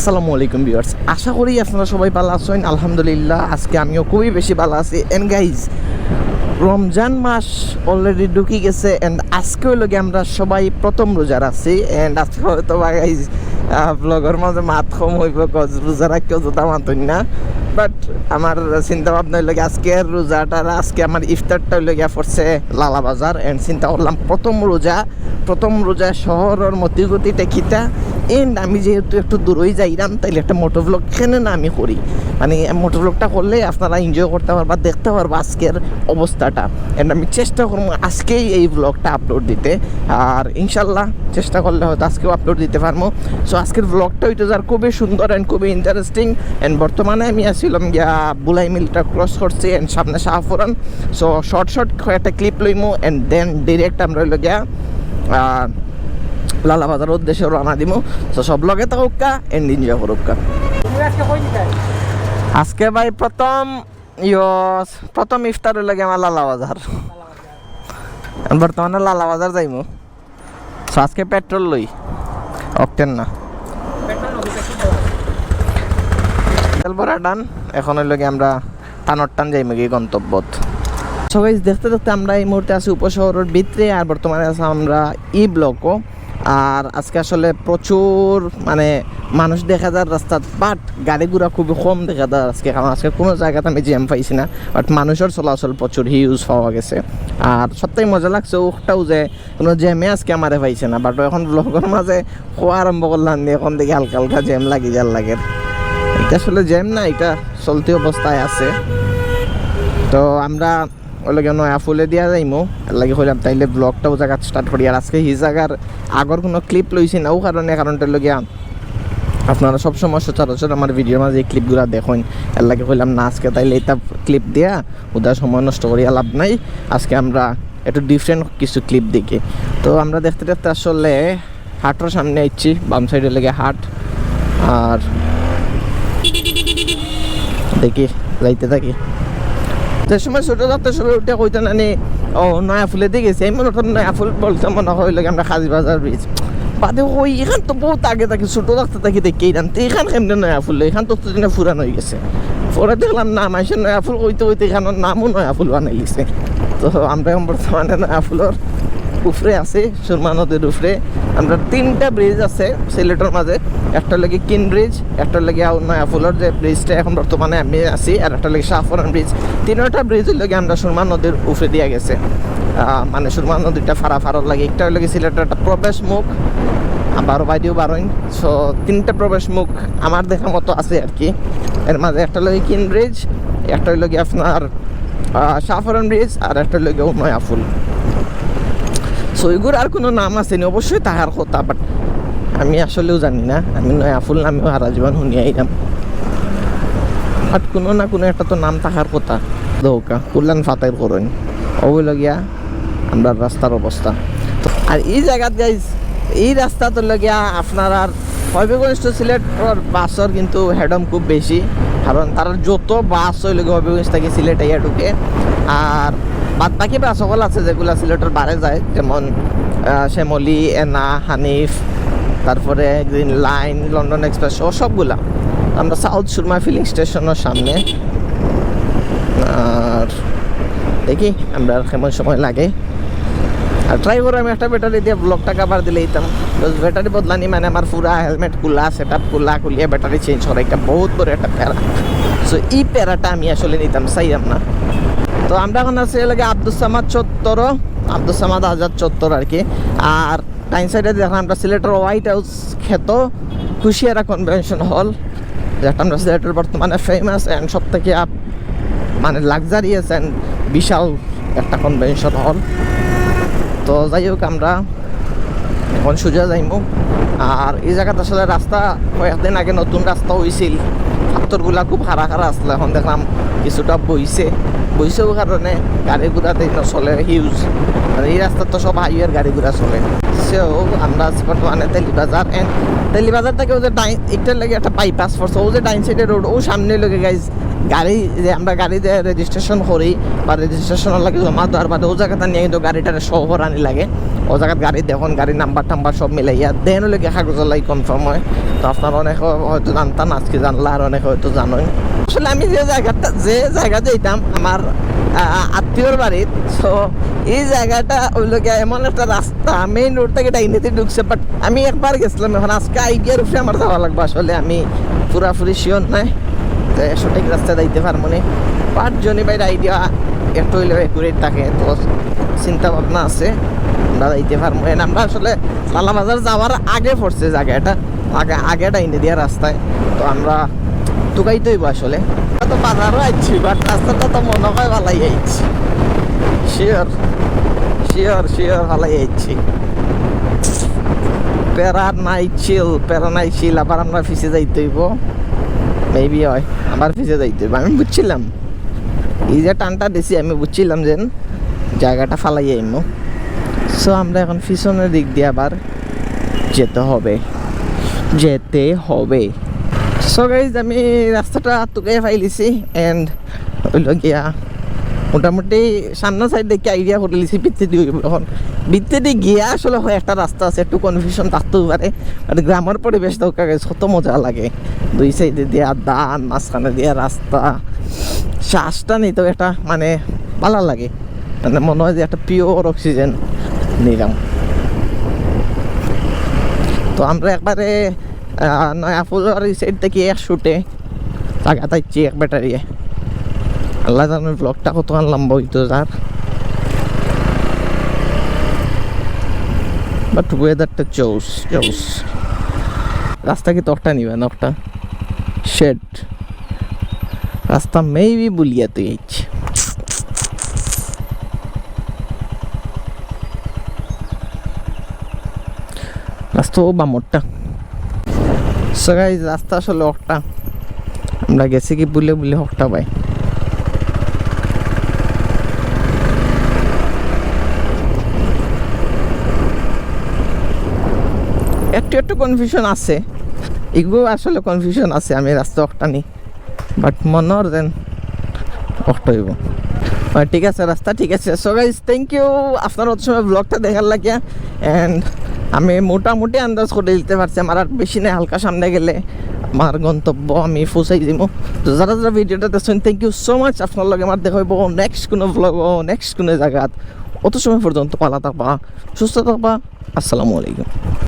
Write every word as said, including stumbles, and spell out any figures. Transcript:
আসসালামু আলাইকুম ভিউয়ার্স, আশা করি আপনারা সবাই ভালা আছইন। আলহামদুলিল্লাহ, আজকে আমিও খুবই বেশি ভালা আছি। এন্ড গাইজ, রমজান মাস অলরেডি ঢুকি গেছে, এন্ড আজকে অইলো গিয়া আমরা সবাই প্রথম রোজার আছি। এন্ড আজকে হয়তো বা গাইজ, ব্লগর মাঝে মাত কম অইবো, কজ রোজা রাখিও জুতা মাতইন না। বাট আমার চিন্তা ভাবনা অইলো গিয়া আজকের রোজাটা, আজকে আমার ইফতারটা অইলো গিয়া পড়ছে লালাবাজার। এন্ড চিন্তা করলাম প্রথম রোজা, প্রথম রোজা শহরর মতিগতিটা কিতা। এন্ড আমি যেহেতু একটু দূরই যাইরাম, তাইলে একটা মোটো ব্লগ কেনে না আমি করি, মানে মোটো ব্লগটা করলে আপনারা এনজয় করতা পারবা, দেখতা পারবা আজকের অবস্থাটা। এন্ড আমি চেষ্টা করমু আজকেই এই ব্লগটা আপলোড দিতে, আর ইনশাল্লাহ চেষ্টা করলে হয়তো আজকেও আপলোড দিতে পারমু। সো আজকের ব্লগটা অইতো যার খুবই সুন্দর এন্ড খুবই ইন্টারেস্টিং। এন্ড বর্তমানে আমি আছিলাম গিয়া বুলাই মিলটা ক্রস করছি এন্ড সামনে শাহপরান। সো শর্ট শর্ট কয়েকটা ক্লিপ লইমু এন্ড দেন ডিরেক্ট আমরা অইলো গিয়া, আহ, লালাবাজার উদ্দেশ্যে রওনা দিমু। তো সব লগে থাকউক্কা এন্ড এনজয় করউক্কা। আজকে ভাই প্রথম ইয়স, প্রথম ইফতার অইলো গিয়া আমার লালাবাজার। বর্তমানে লালাবাজার যাইমু। সো আজকে পেট্রোল লই, অকটেন না। তেল ভরা টান, এখন অইলো গিয়া আমরা টানোর টান যাইমু গি গন্তব্যত। সো গাইজ, দেখতে দেখতে আমরা এই মুহূর্তে আছি উপশহরর ভিতরে, আর বর্তমানে আছি আমরা ই ব্লকও। আর আজকে আসলে প্রচুর মানে মানুষ দেখা যার রাস্তাত, বাট গাড়ি ঘোড়া খুবই কম দেখা যার আজকে, কারণ আজকে কুনু জাগাত আমি জ্যাম পাইছি না। বাট মানুষর চলাচল প্রচুর হিউজ পাওয়া গেছে। আর সবথেকে মজা লাগছে ওটাও যে কুনু জ্যামে আজকে আমারে পাইছে না। বাট এখন ব্লগর মাঝে কওয়া আরম্ভ করলাম নি, এখন দেখি হালকা হালকা জ্যাম লাগি যার লাগের। ইটা আসলে জ্যাম না, ইটা চলতি অবস্থায় আছে। তো আমরা অইলো গিয়া নয়া ফুলে দিয়া যাইমু, এর লাগি কইলাম তাইলে ব্লগটা অউ জাগাত স্টার্ট করি। আর আজকে হি জাগার আগর কুনু ক্লিপ লইছি না, অউ কারণে, কারণটা অইলো গিয়া আপনারা সবসময় সচরাচর আমার ভিডিওর মাঝে এই ক্লিপগুলা দেখইন, এর লাগি কইলাম না আজকে তাইলে ইতা ক্লিপ দিয়া উদা সময় নষ্ট করিয়া লাভ নাই। আজকে আমরা একটু ডিফারেন্ট কিছু ক্লিপ দেখি। তো আমরা দেখতে দেখতে আসলে হাটর সামনে আইছি, বাম সাইডে লেগে হাট। আর দেখি, যাইতে থাকি। যে সময় ছোট থাকতে সবাই উঠে কইতা নানি, "ও, নয়া ফুলেদি গেছি।" আমি মনে করতাম নয়া ফুল বলতে মনে হয় লাগে আমরা কাজী বাজার ব্রিজ। বাদে কই, ইখান তো বহুত আগে থাকি, ছোট থাকতে থাকি দেখি এখান তো, ইখান কেমনে নয়া ফুল, ইখান তো দিনে পুরান অই গেছে। পরে দেখলাম না, মানুষে নয়া ফুল কইতে কইতে ইখানর নামও নয়া ফুল বানাই গেছে। তো আমরা এখন বর্তমানে নয়া ফুলর উপরে আছি, সুরমা নদীর উপরে। আমরা তিনটা ব্রিজ আছে সিলেটর মাঝে, একটা লাগে কিন ব্রিজ, একটা লাগে আউ নয়া ফুলর যে ব্রিজটা এখন বর্তমানে আমি আছি, আর একটা লাগে শাহপরান ব্রিজ। তিনটা ব্রিজ অইলো গিয়া আমরা সুরমা নদীর উপরে দিয়া গেছে, আহ, মানে সুরমা নদীটা ফারা ফারর লাগে। একটা অইলো গিয়া সিলেটর একটা প্রবেশ মুখ, আবার বাইদিও বারইন। সো তিনটা প্রবেশ মুখ আমার দেখা মতো আছে আর কি। এর মাঝে একটা লাগে কিন ব্রিজ, একটা অইলো গিয়া আপনার আহ, শাহপরান ব্রিজ, আর একটা অইলো গিয়া নয়া ফুল। সো এগুর আর কুনু নাম আছে নি? অবশ্যই থাকার কথা, বাট আমি আসলেও জানি না। আমি নয়া ফুল নামেও হারা জীবন হুনি আইলাম, বাট কুনু না কুনু একটা তো নাম থাকার কথা। দৌকা কুল্লান ফাতাইল করইন, অউ অইলো গিয়া আমরার রাস্তার অবস্থা। আর ই জাগাত গাইজ, ই রাস্তাত অইলো গিয়া আপনার আর হবিগঞ্জ to সিলেট বাসর কিন্তু হেডম খুব বেশি, কারণ তারার যত বাস অইলো গিয়া হবিগঞ্জ থাকি সিলেট আইয়া ঢুকে। আর বাদ বাকি বাস সকল আছে যেগুলা সিলেটর বারে যায়, যেমন, আহ, শ্যামলী, এনা, হানিফ, তারপরে গ্রিন লাইন, লন্ডন এক্সপ্রেস সহ সবগুলা। আমরা সাউথ সুরমা ফিলিং স্টেশনর সামনে। আর দেখি আমরা আর কেমন সময় লাগে। আর ট্রাই করি আমি একটা ব্যাটারি দিয়া ব্লগটা কভার দিলে দিতাম। তো ব্যাটারি বদলানি মানে আমার পুরা হেলমেট খুলা, সেটআপ খুলা, খুলিয়া ব্যাটারি চেঞ্জ করা একটা বহুত বড় একটা প্যারা। সো ই প্যারাটা আমি আসলে নিতাম চাইলাম না। তো আমরা এখন আছি এলাকা আব্দুস সামাদ চত্বর, আব্দুস সামাদ আজাদ চত্বর আর কি। আর ডাইন সাইডে দেখলাম আমরা সিলেটর হোয়াইট হাউস খ্যাত কুশিয়ারা কনভেনশন হল, যেটা আমরা সিলেটর বর্তমানে ফেমাস অ্যান্ড সব থেকে আপ-, মানে লাক্সারিয়াস অ্যান্ড বিশাল একটা কনভেনশন হল। তো যাই হোক, আমরা এখন সোজা যাইমু। আর ই জাগাত আসলে রাস্তা কয়েকদিন আগে নতুন রাস্তা অইছিল, পাথরগুলা খুব খাড়া খাড়া আছিল, এখন দেখলাম কিছুটা বইছে, বইছে অউ কারণে গাড়ি ঘোড়া তো চলে হিউজ, মানে ই রাস্তাত তো সব হাইওয়ের গাড়ি ঘোড়া চলে। So, আমরা আছি বর্তমানে তেলিবাজার, and তেলিবাজার থাকি ওই যে ডাইন, একটার লাগি একটা বাইপাস পড়ছে, ওই যে ডাইন সাইডে রোড, ও সামনে লগে গাইজ গাড়ি, যে আমরা গাড়ি যে রেজিস্ট্রেশন করি বা রেজিস্ট্রেশনের লাগি জমা দেওয়ার বাদে ও জাগাত নিয়া কিন্তু গাড়িটারে শো করানি লাগে। ও জাগাত গাড়ি দেখইন, গাড়ির নাম্বার টাম্বার সব মিলাইয়া দেন লগে কাগজর লাগি কনফার্ম হয়। তো আপনারা অনেকে হয়তো জানতা না, আজকে জানলা, আর অনেকে হয়তো জানইন। আসলে আমি যে জাগাটা, যে জাগা যাইতাম আমার, আহ, আত্মীয়র বাড়িত, তো এই জাগাটা অইলো গিয়া এমন একটা রাস্তা, মেইন রোড থাকি ডাইনেদি ঢুকছে, but আমি একবার গেছিলাম, এখন আজকে আইডিয়ার উপরে আমার যাওয়া লাগবো। আসলে আমি পুরাপুরি শিওর নায় যে সঠিক রাস্তা যাইতে পারমু নি, but জনি ভাইর আইডিয়া একটু অইলেও অ্যাকুরেট থাকে, তো চিন্তা ভাবনা আছে আমরা যাইতে পারমু। And আমরা আসলে লালাবাজার যাওয়ার আগে পড়ছে জাগা এটা, আগে, আগে ডাইনে দিয়া রাস্তায়। তো আমরা তুকাইতে অইবো আসলে। আমরা তো বাজারও আইছি, but রাস্তাটা তো মনে হয় ভালাই আইছি। শিওর, শিওর, শিওর ভালাই আইছি। প্যারা নাই চিল, প্যারা নাই চিল। আবার আমরা পিছে যাইতে অইবো, মেবি হয় আবার পিছে যাইতে অইবো। আমি বুঝছিলাম, এই যে টানটা দিছি, আমি বুঝছিলাম যে জাগাটা ফালাই আইমু। সো আমরা এখন পিছনের দিক দিয়া আবার যেতে হবে, যেতে হবে। সো গাইজ, আমি রাস্তাটা তুকাইয়া ফালাইছি, and অইলো গিয়া মোটামুটি সামনের সাইড দেখি আইডিয়া করিলিছি ভিতরেদি অইবো। এখন ভিতরেদি গিয়া আসলে হয় একটা রাস্তা আছে, একটু কনফিউশন থাকতেও পারে, but গ্রামের পরিবেশ দেখা গেছে কত মজা লাগে। দুই সাইডে দিয়া ধান, মাঝখানে দিয়া রাস্তা, শ্বাসটা নিতেও একটা মানে ভালা লাগে, মানে মনে হয় যে একটা পিওর অক্সিজেন নিলাম। তো আমরা একবারে, আহ, নয়া ফুলর এই সাইড থাকি এক শুটে জাগাত আইছি এক ব্যাটারিয়ে। আল্লাহ জানে ব্লগটা কতক্ষণ লম্বা অইতো যার, but ওয়েদারটা জোস, জোস। রাস্তা কিতা অখটা নিবা না, অখটা শেড। রাস্তা মেবি বুলিয়া তুই আইছি। রাস্তা ও বামরটা। সো গাইজ, রাস্তা আসলে অখটা। আমরা গেছি কি বুলে বুলে অখটা পাই। একটু একটু কনফিউশন আছে, এগু আসলে কনফিউশন আছে। আমি রাস্তা অখটা নি, but মনে হয় যেন অখটা অইবো। আহ, ঠিক আছে, রাস্তা ঠিক আছে। সো গাইজ, thank you আপনারা অত সময় ব্লগটা দেখার লাগিয়া। And আমি মোটামুটি আন্দাজ করি দিতে পারছি, আমার আর বেশি নাই, হালকা সামনে গেলে আমার গন্তব্য আমি পৌঁছাই দিমু। তো যারা যারা ভিডিওটা দেখছেন, thank you so much। আপনার লগে আমার দেখা অইবো নেক্সট কোনো ব্লগ, নেক্সট কোনো জাগাত। অত সময় পর্যন্ত ভালা থাকবা, সুস্থ থাকবা। আসসালামু আলাইকুম।